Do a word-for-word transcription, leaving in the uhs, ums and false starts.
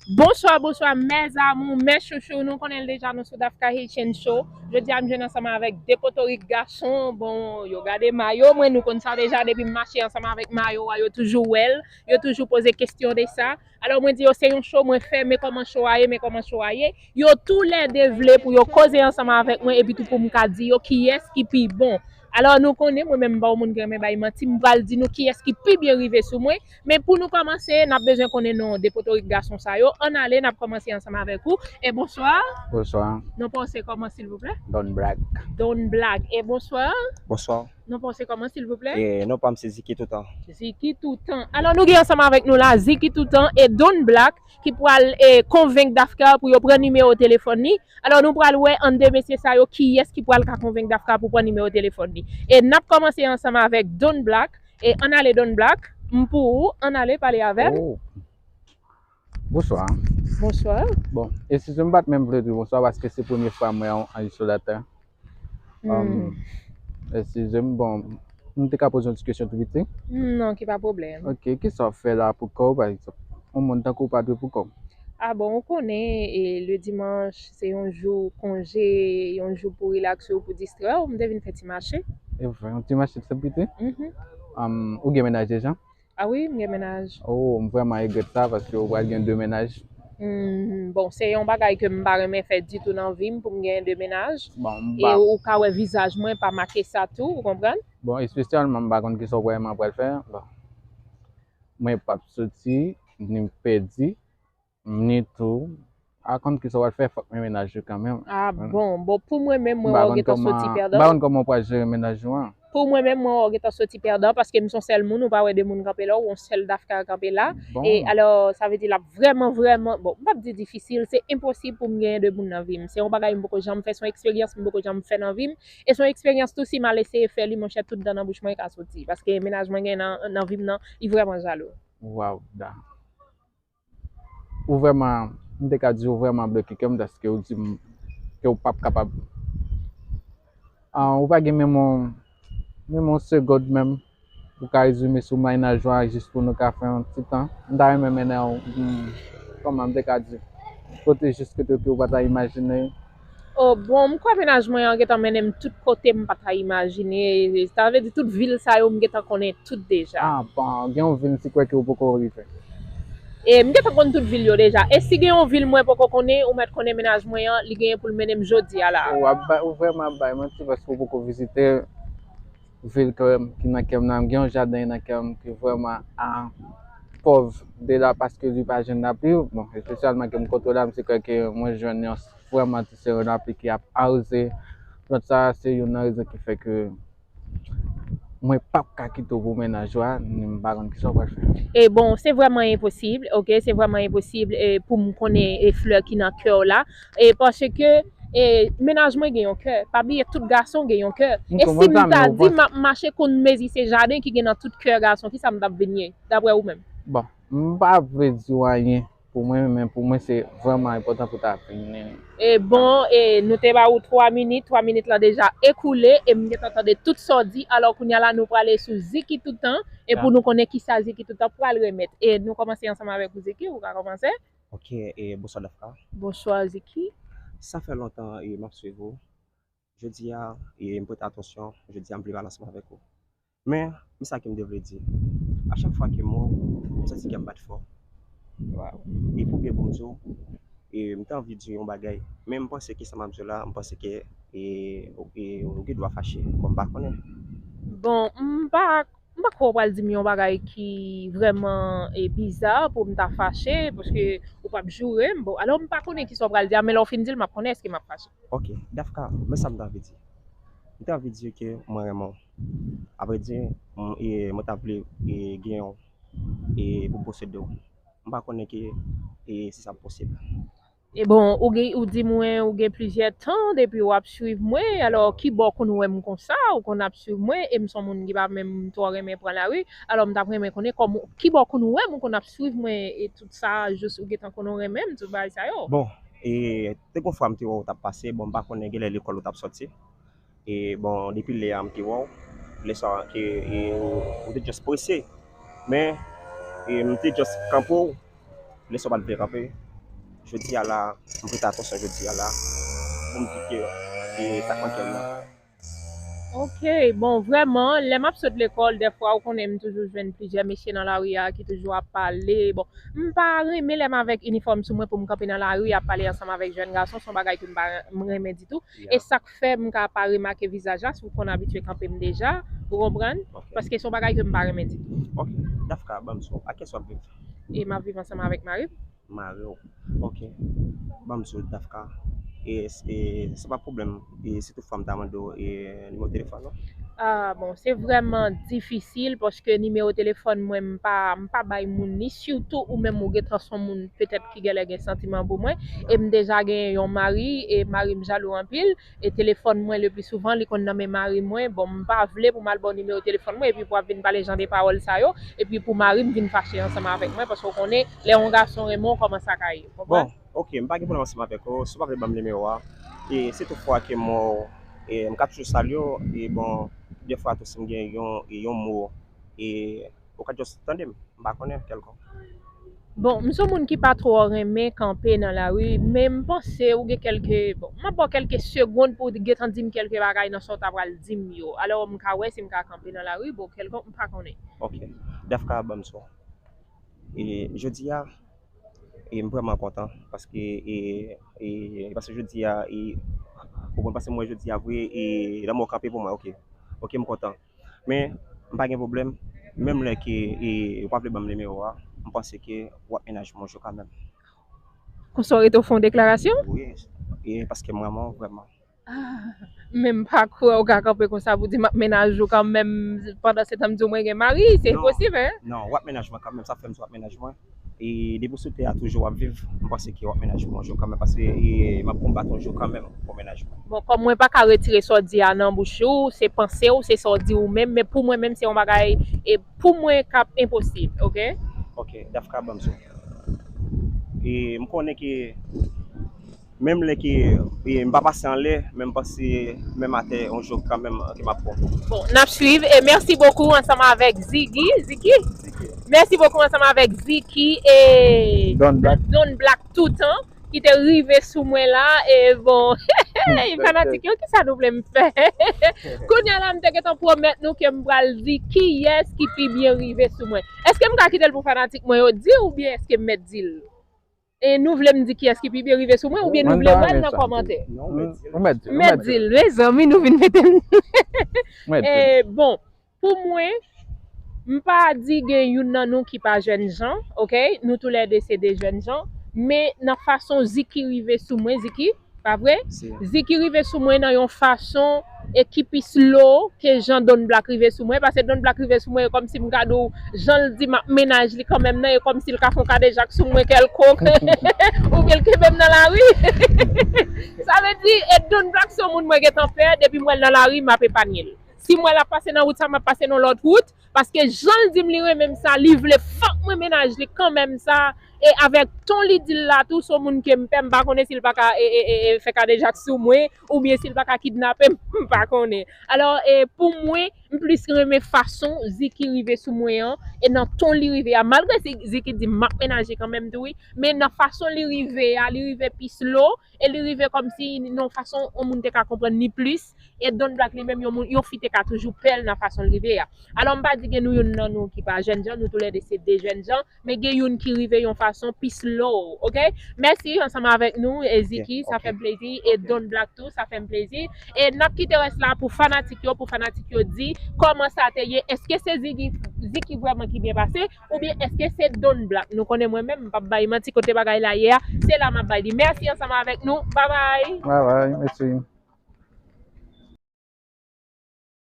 Bonsoir, bonsoir, mes amours, mes chouchous. Nou konnen l deja, nou sou Dafka Haitian Show. Jodi a, m jwenn ansanm avèk de potorik gason. Bon, yo gade mayo mwen, nou konn sa deja, depi m mache ansanm avèk mayo a, yo toujou wè l, yo toujou poze kesyon de sa. Alò, mwen di yo, se yon show mwen fè, men kòman show a ye, men kòman show a ye. Yo toulède vle pou yo koze ansanm avèk mwen, epi tou pou m ka di yo kiyès ki pi bon. Alò, nou konnen, mwen menm, m pa yon moun ki renmen bay manti, m pral di nou kiyès ki pi byen rive sou mwen. Men pou nou kòmanse, n ap bezwen konnen non de potorik gason sa yo. Ann ale, n ap kòmanse ansanm avèk ou. E bonswa. Bonswa. Non pa w se kòman, silvouplè? Don Black. Don Black. E bonswa. Bonswa. Non pa w se kòman, silvouplè? E non pa m se Ziki Toutan. Ziki Toutan. Alò, nou gen ansanm avèk nou la, Ziki Toutan e Don Black ki pral e, konvenk Dafka pou yo pran nimewo telefòn li. Alò, nou pral wè ann de mesye sa yo kiyès ki pral ka konvenk Dafka pou pran nimewo telefòn li. E n ap kòmanse ansanm avèk Don Black. E ann ale Don Black, m pou ou, ann ale pale avè m. Oh. Bonswa. Bonswa. Bon, eskize m, m pa t menm vle di bonswa paske se premye fwa m wè yon enrejistrateur. Um, eskize m, bon, m te ka poze yon ti kesyon tou piti? Non, ki pa pwoblèm. Ok, kisa w fè la pou kò w, pa egzanp? Yon moun tankou w pa dwe pou kò w. Ah bon, ou konnen, e, le dimanche, se yon jou konje, yon jou pou relakse w, pou distrè w. M te vin fè ti mache. E vre, yon ti mache ti piti? Mhm. Um, ou gen mennaj deja? Ah wi, m gen mennaj. Oh, m vrèman regrèt sa, paske ou pral gen de mennaj. Hmm, bon, se yon bagay ke m pa renmen fè ditou nan vi m, pou m gen de mennaj. Bon, m E pa ou ka wè vizaj mwen pa make sa tou, ou konprann? Bon, espesyalman, m pa konn kisa w vrèman pral fè. Bon. Mwen p ap soti, ni m pèdi, ni tou, a konn kisa w pral fè, fòk mwen mennaj ou kanmenm. Ah bon, bon, pou mwen menm, mwen wè w gentan soti pèdan. M pa konn kòman w pral jere mennaj ou an. Pou mwen menm, mwen wè w gentan soti pèdan, paske m se yon sèl moun, ou pa wè de moun kanpe la, ou yon sèl Dafka kanpe la. Bon. E alò, sa vle di l ap vrèman, vrèman, bon, m p ap di difisil, se enposib pou m genyen de moun nan vi m. Se yon bagay m poko janm fè, se yon eksperyans m poko janm fè nan vi m. E se yon eksperyans tou, si m al eseye fè li, monchè, tout dan nan bouch mwen ka soti. Paske mennaj mwen gen nan, nan vi m nan, li vrèman jalou. Waw, Da. Ou vrèman, m te ka di ou vrèman bloke kè m, dèske ou di m ke ou p ap kapab. Ah, ou pa gen menm yon, menm yon segond menm pou ka rezime sou mennaj ou a jis pou nou ka fè yon ti tan. M ta renmen mennen w, hmm, kòman m te ka di, kote jis kote ke ou pa ta imajine. Oh, bon, m kwè mennaj mwen an gentan mennen m tout kote m pa ta imajine. Sa vle di tout vil sa yo m gentan konnen tout deja. Ah, bon, gen yon vil m si kwè ke ou poko rive. E m gentan konn tout vil yo deja. E si gen yon vil mwen poko konnen, ou mèt konnen mennaj mwen an, li genyen pou l mennen m jodi a la. Ou ap bay, ou vrèman ap bay manti paske ou poko vizite vil ke m, ki nan kè m nan. M gen yon jaden nan kè m ki vrèman a pòv de la paske li pa jwenn lapli. Bon, espesyalman ke m kote w la, m si kwè ke mwen jwenn yon vrèman ti seri lapli ki ap awoze. Donk sa, se youn nan rezon ki fè ke mwen p ap ka kite w pou mennaj ou a, ni m pa konn kisa w pral fè. E bon, se vrèman enposib, oke, se vrèman enposib, e, pou m konnen, e, flè ki nan kè w la, e, paske, e, mennaj mwen gen yon kè, pa bliye tout gason gen yon kè. E si m ta di m ap mache konn mezi se jaden ki gen nan tout kè gason, kisa m t ap vin ye, daprè ou menm? Bon, m pa vle di w anyen. Pou mwen, men pou mwen, se vrèman enpòtan pou ta vini. E bon, e nou te ba ou twa minit, twa minit lan deja ekoule, e m gentan tande tout sa w di. Alò, kounye a la, nou prale sou Ziki Toutan, e pou nou konnen kisa Ziki Toutan pral remèt. E nou kòmanse ansanm avèk ou, Ziki, ou ka kòmanse. Ok, e bonswa, Dafka. Bonswa, Ziki. Sa fè lontan, e m ap swiv ou. Jodi a, e m prete atansyon, jodi a, m vle pale ansanm avèk ou. Men, men sa ke m te vle di. A chak fwa ke m wè w, m santi kè m bat fò. Waw. E pou byen pou m di w, e, m te anvi di w yon bagay. Men m panse ke sa m ap di w la, m panse ke, e, e, ou gen dwa fache. Bon, m pa konnen. Bon, m pa, m pa kwè w pral di m yon bagay ki vrèman, e, biza pou m ta fache, paske ou p ap joure m. Bon, alò m pa konnen kisa w pral di a, men lè w fin di l, m ap konnen èske m ap fache. Ok, Dafka, men sa m te anvi di. M te anvi di ke mwen renmen w. Avrèdi, m, e, mwen ta vle, e, genyen w, e, pou m posede w. M pa konnen ke, e, si sa posib. E bon, ou gen, ou di mwen ou gen plizyè tan depi w ap swiv mwen, alò kibò w konn wè m konsa, ou konn ap swiv mwen, e m se yon moun ki pa menm twò renmen pran lari, alò m t ap renmen konnen kòman, kibò w konn wè m, ou konn ap swiv mwen e tout sa, jis ou gentan konn renmen m, tout bagay sa yo. Bon, e, te gon fwa m te wè w t ap pase, bon, m pa konnen genlè lekòl ou t ap sòti. E, bon, depi lè a m te wè w, lè sa ke, e, ou, ou te just prese. Men, e, m te just kanpe w, lè sa w pa t vle kanpe. Jodi a la, m prete atansyon jodi a la pou m di ke e sa k nan kè m nan. Ok, bon, vrèman, lè m ap sot lekòl, dèfwa, ou konnen m toujou jwenn plizyè mesye nan lari a ki toujou ap pale. Bon, m pa renmen lè m avèk inifòm sou mwen pou m kanpe nan lari ap pale ansanm avèk jèn gason, se yon bagay ke m pa m renmen ditou. E sa k fè m ka pa remake vizaj la, si w konn abitye kanpe m deja, ou konprann? Paske se yon bagay ke m pa renmen ditou. Ok, Dafka, ban m sou, ak kiyès w ap viv? E m ap viv ansanm avèk mari m. Mari w. Ok. Ban m sou Dafka. E, e se pa pwoblèm. E si toutfwa m ta mande w e nimewo telefòn ou? Ah, bon, se vrèman difisil paske nimewo telefòn mwen m pa, m pa bay moun li, sitou ou menm ou gentan se yon moun petèt ki genlè gen santiman pou mwen. E m deja gen yon mari, e mari m jalou anpil. E telefòn mwen le pli souvan li konn nan men mari mwen. Bon, m pa vle pou m al ba w nimewo telefòn mwen epi pou w ap vin pale jan de pawòl sa yo, epi pou mari m vin fache ansanm avèk mwen, paske w konnen lè yon gason renmen w kòman sa ka ye, w konprann? Bon, ok, m pa gen pwoblèm ansanm avèk ou, si w pa vle ban m nimewo a. E si toutfwa ke m wè w, e m ka toujou salye w, e bon, dèfwa tou si m gen yon, e yon mo, e ou ka just tande m, m pa konnen kèlkonk. Bon, m se yon moun ki pa twò renmen kanpe nan lari, men m panse ou gen kèlke, bon, m ap ba w kèlke segonn pou w gentan di m kèlke bagay nan sa w ta pral di m yo. Alò, m ka wè si m ka kanpe nan lari, bon, kèlkonk, m pa konnen. Ok. Dafka, ban m sou. E jodi a, e m vrèman kontan, paske, e, e, paske jodi a, e, ou konn paske mwen jodi a vre, e lanmò kanpe pou mwen, ok. Ok, m kontan. Men, m pa gen pwoblèm. Menm lè ke e, ou pa vle ban m nimewo a, m panse ke w ap mennaj mwen yon jou kanmenm. Konsa w rete w fè yon deklarasyon? Wi, e paske m renmen w vrèman. Ah, men m pa kwè w ka kanpe konsa pou di m ap mennaj ou kanmenm, pandan se tan m di w mwen gen mari, se enposib, en? Non, w ap mennaj mwen kanmenm, sa fè m di w ap mennaj mwen. E depi w sou tè a toujou w ap viv, m panse ke w ap mennaj mwen yon jou kanmenm, paske e, m ap konbat yon jou kanmenm pou mennaj mwen. Bon, kòm mwen pa ka retire sa w di a nan bouch ou, se panse w, se sa w di ou menm, men pou mwen menm se yon bagay, e pou mwen k ap enposib, ok? Ok, Dafka, ban m sou. E m konnen ke menm lè ke e, m pa pase anlè, men m pase menm atè yon jou kanmenm ke m ap pran. Bon, n ap swiv e mèsi bokou ansanm avèk Ziggy. Ziki? Mèsi bokou ansanm avèk Ziki e Don Black, Don Black toutan ki te rive sou mwen la e bon, fanatik yo, kisa nou vle m fè? Kounye a la, m te gentan pwomèt nou ke m pral di kiyès ki pi byen rive sou mwen. Èske m ka kite l pou fanatik mwen yo di oubyen èske m mèt di l? E nou vle m di kiyès ki pi byen rive sou mwen oubyen nou vle wè l nan kòmantè? Ou mèt di l. Mèt di l, mezanmi, nou vin mete m. E bon, pou mwen, m pa di gen youn nan nou ki pa jènjan, ok? Nou toulède se de jènjan, men nan fason Ziki rive sou mwen, Ziki, pa vre? Ziki rive sou mwen nan yon fason e ki pi slow ke jan Don Black rive sou mwen, paske Don Black rive sou mwen e kòmsi m ka di w, jan l di m ap mennaj li kanmenm nan, e kòmsi l ka fè yon kadejak sou mwen kèlkonk, oubyen l kenbe m nan lari. Sa vle di, e Don Black se yon moun mwen gentan pè, depi m wè l nan lari, m ap epanye l. Si m wè l ap pase nan wout sa, m ap pase nan lòt wout, paske jan l di m li renmen m sa, li vle fòk mwen mennaj li kanmenm sa, e avèk ton li di l la tou, se yon moun ke m pè, m pa konnen si l pa ka e, e, e, e, fè kadejak sou mwen, oubyen si l pa ka kidnape m, m pa konnen. Alò, e, pou mwen, m plis renmen fason Ziki rive sou mwen an, e nan ton li rive a, malgre si Ziki di m ap mennaj li kanmenm tou wi, men nan fason li rive a, li rive pi slow, e li rive kòmsi nan yon fason yon moun te ka konprann li plis, e Don Black li menm yon moun, yon fi te ka toujou pè l nan fason l rive a. Alò m pa di gen nou youn nan nou ki pa jènjan, nou toulède se de jènjan, men gen youn ki rive yon fason pi slow, ok? Mèsi ansanm avèk nou, e Ziki, sa fè m plezi, e Don Black tou, sa fè m plezi. E n ap kite rès la pou fanatik yo, pou fanatik yo di kòman sa te ye, èske se Ziki, Ziki vrèman ki byen pase, oubyen èske se Don Black? Nou konnen mwen menm, m p ap bay manti, kote bagay la ye a, se la m ap bay li. Mèsi ansanm avèk nou, babay! Babay, mèsi.